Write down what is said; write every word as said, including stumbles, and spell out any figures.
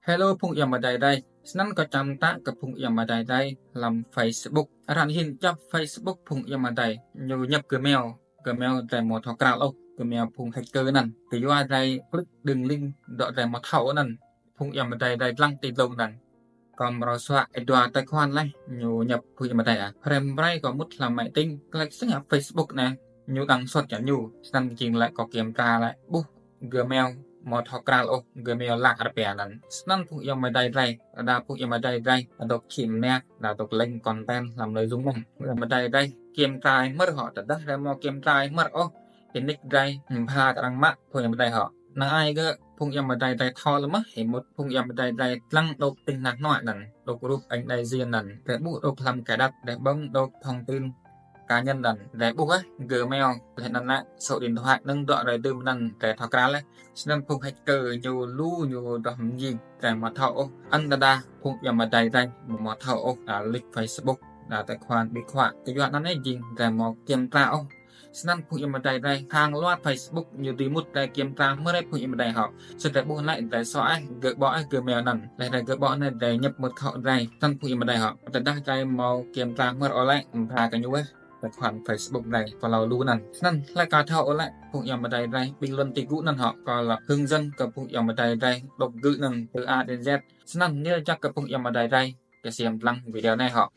Hello phung ayŏng amai adei drei. Snăn kâo čiăng mtă kơ phung ayŏng amai adei drei hlăm Facebook. Arăng hĭn jăp Facebook phung ayŏng amai adei. Ñu ñăp Gmail. Gmail drei amâo thâo kral ôh. Gmail phung hacker anăn. Kyua drei click đường link dŏ drei amâo thâo anăn. Phung ayŏng amai adei drei dlăng ti dlông anăn. Kâo mrâo suă êdua tài khoản leh ñu ñăp phung ayŏng amai adei ah. Hriăm brei kâo mŭt hlăm máy tính, click snăn Facebook anei, ñu đăng suôt čar ñu. Snăn jing lĕ kâo kiểm tra lĕ ƀuh Gmail amâo thâo kral ôh, Gmail lă arăng pia anăn. Snăn phung ayŏng amai adei drei, đa phung ayŏng amai adei drei, dôk čhĭ mnia, đa dôk link content hlăm nội dung anăn. Phung ayŏng amai adei drei, kiểm tra hmơr hŏ, tơdah drei amâo kiểm tra hmơr ôh, nik drei mbha arăng mă phung ayŏng amai adei hŏ. Năng ai gơ̆ phung ayŏng amai adei drei thâo leh mơh, êmut phung ayŏng amai adei drei dlăng dôk tĭng nah nuă anăn, dôk rup anh đại diện anăn, drei ƀuh dôk hlăm cài đặt, drei ƀơ̆ng dôk thông tin cá nhân anăn, drei ƀuh ah, Gmail, leh anăn lĕ số điện thoại năng dŏ drei dưm anăn, drei thâo kral leh. Snăn phung hacker ñu lu ñu doh mjing, drei amâo thâo ôh. Anăn đa phung ayŏng amai adei drei amâo thâo ôh, đa link Facebook, đa tài khoản điện thoại. Kyua anăn jing drei amâo kiểm tra ôh. Snăn phung ayŏng amai adei drei hŏng luar Facebook ñu dưi mŭt drei kiểm tra hmơr phung ayŏng amai adei hŏ. Snăn drei ƀuh lĕ drei soh ah, gơ̆ ƀô̆ ah Gmail anăn. Leh drei gơ̆ ƀô̆ anăn drei ñăp mŭt khŏ drei. Snăn phung ayŏng amai adei hŏ. Tơdah drei amâo kiểm tra hmơr ôh lĕ, mbha kơ ñu ah tài khoản Facebook drei, follow lu anăn. Snăn hlei ka thâo ôh lĕ, phung ayŏng amai adei drei bình luận ti gŭ anăn hŏ. Kâo lŏ hướng dẫn kơ phung ayŏng amai adei drei dôk gư̆ anăn từ A đến Z. Snăn nir jăk kơ phung ayŏng amai adei drei ksiêm dlăng video anei hŏ.